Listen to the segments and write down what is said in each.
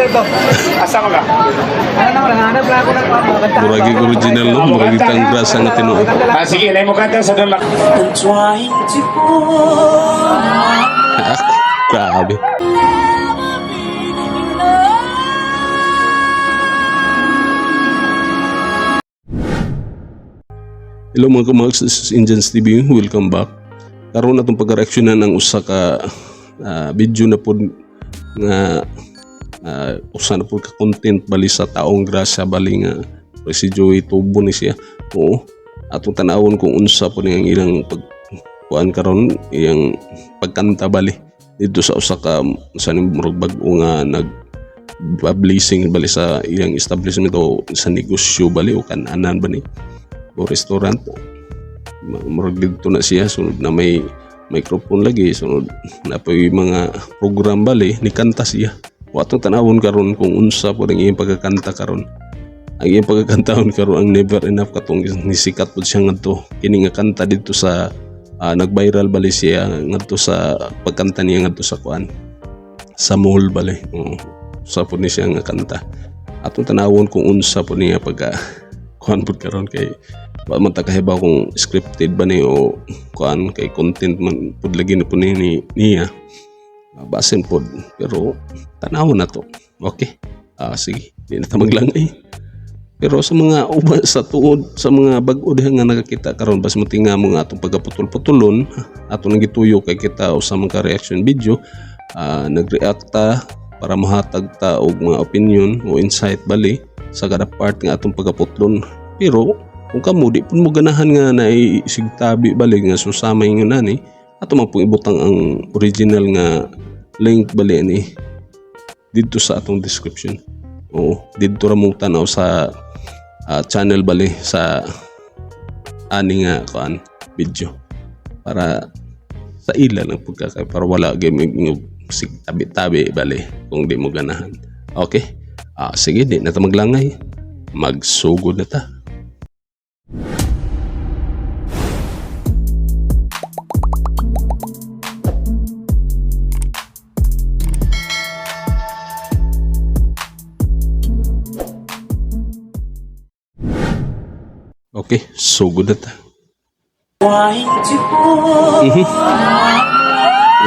ito? Asa man ka? Ano naman, nanghanap lang ako ng mga Murag yung original, no? Murag yung tang grasa nga tinuod. Ah, sige, nay mo kanta sa Don Mac. I'm trying to hold Ah, grabe. Hello mga kamags, this is Indians TV. Welcome back. Karon atong pagreaksyonan ang usa ka video na pod nga usa na pod ka content bali sa taong grasya bali nga si Joey Tubo ni siya. Oo. Atong tan-awon kung unsa pod ang ilang pag kuan karon, iyang pagkanta bali dito sa usa ka sa ning murag bag-o nga nag publishing bali sa iyang establishment o sa negosyo bali o kananan ba ni o restaurant. Murag didto na siya, sunod na may microphone lagi, sunod na po yung mga program bali ni kanta siya. O atong tanawon karon kung unsa po ang iyang pagkakanta karon. Ang iyang pagkakantahon karon ang "Never Enough", katong nisikat po siya ngadto kini nga kanta didto sa nag-viral bali siya ngadto sa pagkanta niya ngadto sa kuan, sa mall bali. Oo, usa po ni siya nga kanta. Atong tanawon kung unsa po niya pagka kuan pud karon, kay wa man ta kahibaw kung scripted ba ni o kuan, kay content man pud lagi ni po ni niya. Basin pod, pero tanawon na to. Okay, sige, di na ta maglangay. Pero sa mga uban sa tuod, sa mga bag-o diha nga nakakita karon, bas motinga mo nga atong pagkaputol-putulon ato nang gituyo kay kita usa man ka reaction video. Nag-react ta para mahatag ta og mga opinion o insight bali sa kada part nga atong pagkaputlon. Pero kung kamo di pud mo ganahan nga naisigtabi bali nga susama ingon ani, ato man pong ibutang ang original nga link bali ani didto sa atong description. Oo, didto ra mo tan-aw sa channel bali sa ani nga kuan video, para sa ila lang pud ka, para wala gyud sig tabi-tabi bali kung di mo ganahan. Okay, sige, di na ta maglangay, magsugod na ta. Okay, sugod na ta. Trying to hold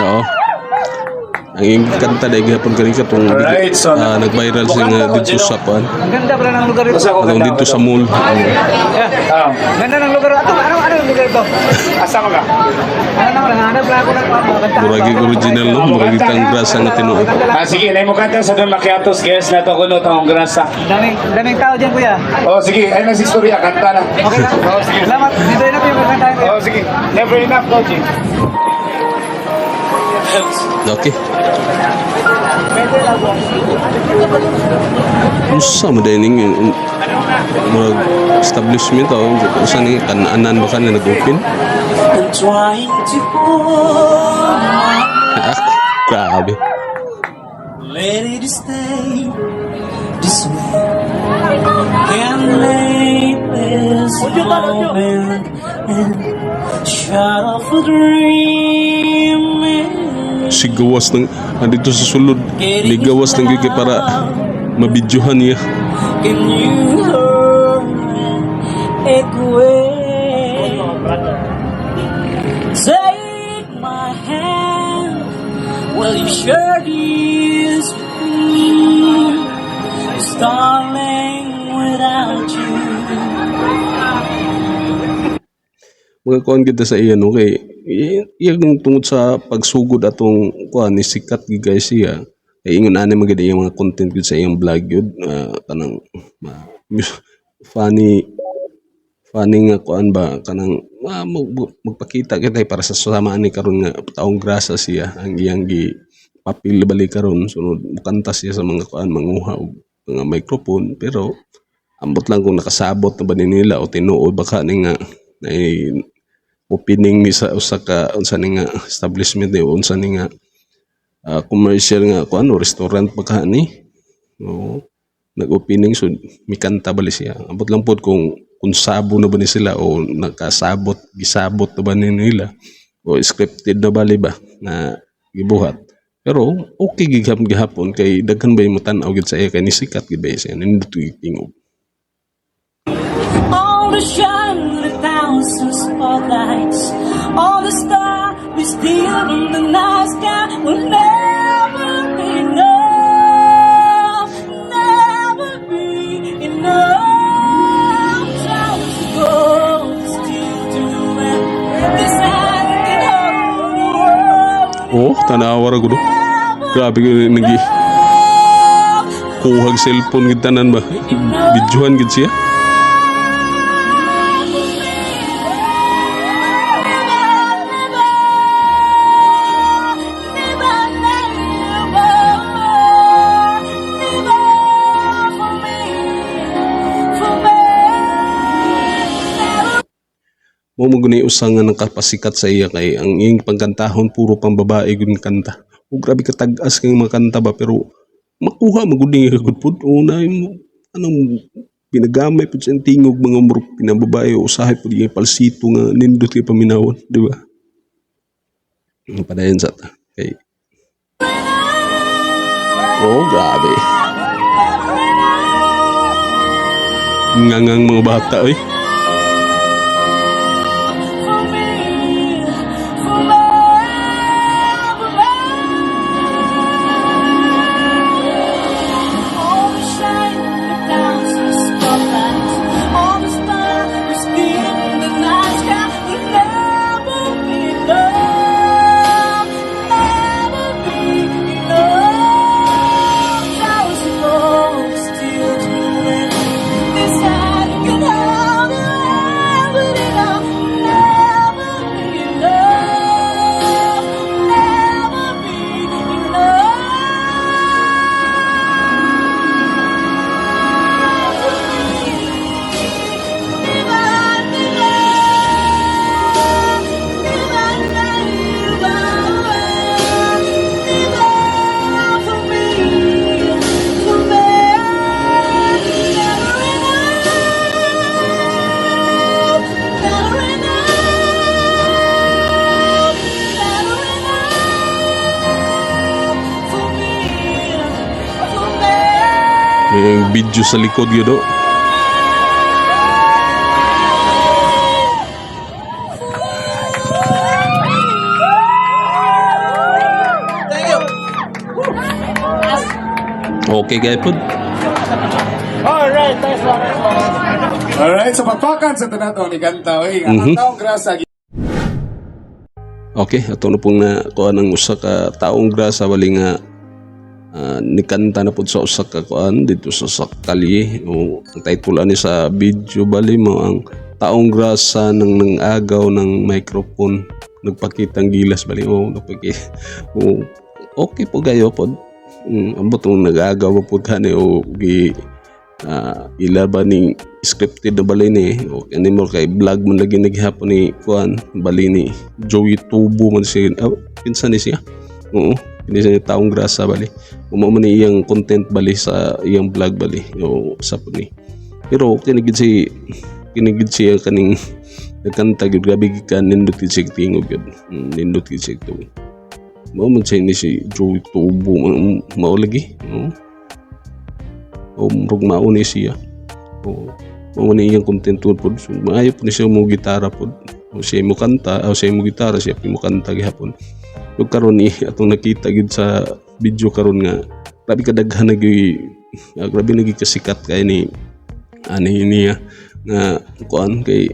Oo. Ang iyong kanta dahil gihapon kani katong Alright, so, nag-viral siya nga dito sa kuan. Ang ganda pala ng lugar ito. Basta ko Atong kanta dito sa mall. Oo. Yeah. Ah, Ganda ng lugar. Ato, ano, ano yung lugar ito? Asa man ka? Ano naman, nanghanap lang ako ng mga Murag yung original, no? Murag yung tang grasa nga tinuod. Ah, sige, nay mo kanta sa Don Macchiatos, guys, na to kuno tong grasa. Daming, daming tao dyan, kuya. Oh, sige, ay na si istorya, kanta na. Okay lang. Oh, sige. Salamat. Dito enough yung kantahin, kuya. Oh, sige. "Never Enough", Koji. Okay. Unsa man diay ning murag establishment o usa ni kananan ba ka na nag-open? I'm trying to hold Ah, grabe. Let it stay this way. Can't let this moment and shut off a dream. Si gawas ng andito sa sulod, ni gawas ng gigi para mabidyohan niya. Can you hear it echoing? Take my hand. Will you share this with me? Darling, without you. Mga kuan kita sa iya, no, kay iyang tungod sa pagsugod atong kuan ni sikat gid kay siya, kay ingon ani man gid iyang mga content gid sa iyang vlog yun, kanang funny funny nga kuan ba, kanang magpakita kita para sa sama ani karon nga taong grasa siya ang iyang gi papil bali karon. Sunod mukanta siya sa mga kuan, manguha og mga microphone, pero ambot lang kung nakasabot na ba ni nila o tinuod baka ni nga na opening ni sa usa ka unsa ni nga establishment ni o unsa ni nga commercial nga kuan o restaurant baka ni. Oo, nag-opening, so mikanta bali siya. Ambot lang pod kung sabo na ba ni sila o nakasabot, gisabot na ba ni nila o scripted na bali ba na gibuhat. Pero okay gihapon gihapon kay daghan ba yung tan-aw gid sa iya kay nisikat gid ba siya, nindot gyud tingog. All the shine, the thousand spotlights, all the stars we steal in the night sky will never be enough, never be enough. Time to go, still do it. This hand can hold the world. Oh, tanawa ra gud. Grabe gyud nagi kuhag cellphone gid tanan ba. Videohan gid siya. Mao man gud ni usa nga nakapasikat sa iya kay ang iyang pagkantahon puro pang babae gud nga kanta. O grabe ka tag-as kay mga kanta ba, pero makuha man gud niya gud pud. Una mo anong pinagamay pud sa tingog mga murag pinababae o usahay pud yung palsito nga nindot kay paminawon, di ba? Ang padayon sa ta. Kay oh, grabe. Ngangang mga bata oy. For me, forever. All the shine, the thousand spotlights, all the stars we steal in the night sky will never be enough, never be enough. Thousand more still to win. This hand can hold the world, but it'll never be enough, never be enough. For me, for me, never enough, never enough, never enough for me, for me. May video sa likod yun, oh. Okay, guys, po. Alright, nice one, nice one. Alright, so pagpakan sa tanan ni kanta oy, ang taong grasa. Okay, ato na pong na kuan ang usa ka taong grasa bali nga nikanta na pud sa usa ka kuan dito sa kalye. O ang title ani sa video bali mo ang taong grasa ng nang-agaw ng microphone nagpakitang gilas bali, o nagpaki o okay po kayo pod. Ambot ang nag-agaw pa pod kani o gi ila ba ning scripted na bali ni o anymore kay vlog man lagi naghapon ni kuan bali ni Joey Tubo man siya. Oh, kinsa ni siya? Oo, kini siya taong grasa bali umo man ni iyang content bali sa iyang vlog bali o sa po ni, pero kini gid si kini gid siya kaning nagkanta gyud, grabe gid ka nindot gid siya tingog gyud. Nindot gid siya tingog. Mao man siya ni si Joey Tubo mao lagi, no? O murag mao ni siya o mao ni iyang content pod. So, maayo po ni siya mo gitara pod o siya mo kanta o siya mo gitara, siya mo kanta gihapon. So karon ni atong nakita gid sa video karon nga grabe kadaghan na gyud, grabe na gyud kasikat kay ni ani niya nga kuan kay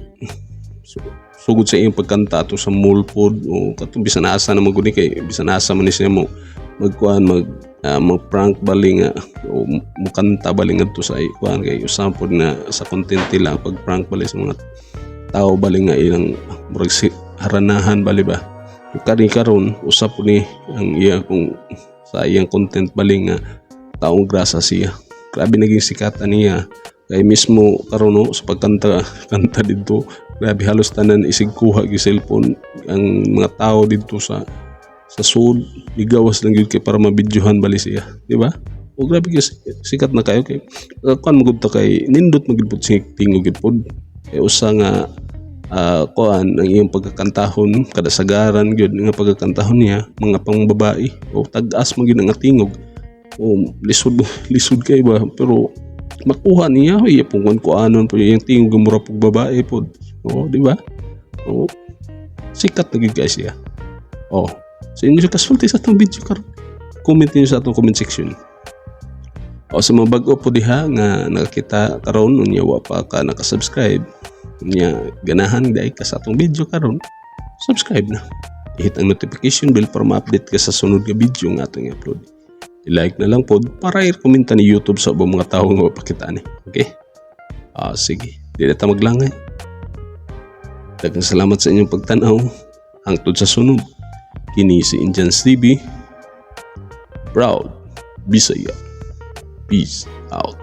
sugod sa iyang pagkanta ato sa mall pod o katong bisan asa na maguni kay bisan asa man ni siya mo magkuan mag prank bali nga o mukanta bali ngadto sa kuan kay usa pod na sa content nila pag prank bali sa mga tao bali nga ilang murag si haranahan bali ba. So, kani karon usa pod ni ang iya kung sa iyang content bali nga taong grasa siya, grabe naging sikatan niya kay mismo karon, no, sa pagkanta kanta didto, grabe halos tanan isig kuha gyud cellphone ang mga tao didto sa sud, gigawas lang gyud kay para mabidyohan bali siya, di ba? O grabe gyud sikat na kayo kay kuan magud ta kay nindot magud pud siya tingog gyud pod kay usa nga Kuan ang iyang pagkakantahon, kadasagaran gyud nga pagkakantahon niya mga pangbabae o tag-as man gyud ang tingog o lisod, lisod kay ba, pero makuha niya iya pong kuan kuanon po yung tingog nga mura pug babae pod. Oh, di ba? Oh, sikat na gyud kay siya. Oh, so inyo kasulti sa atong video karon, comment niyo sa atong comment section. O sa mga bag-o po diha nga nakakita karon, unya wa pa ka naka-subscribe, unya ganahan diay ka sa atong video karon, subscribe na. I-hit ang notification bell para ma-update ka sa sunod nga video nga atong i-upload. I-like na lang po para i-komenta ni YouTube sa ubang mga tao nga mapakita ni. Okay? Ah, sige. Di na ta maglangay. Daghang salamat sa inyong pagtanaw. Hangtod sa sunod. Kini si Indians TV. Proud Bisaya. Peace out.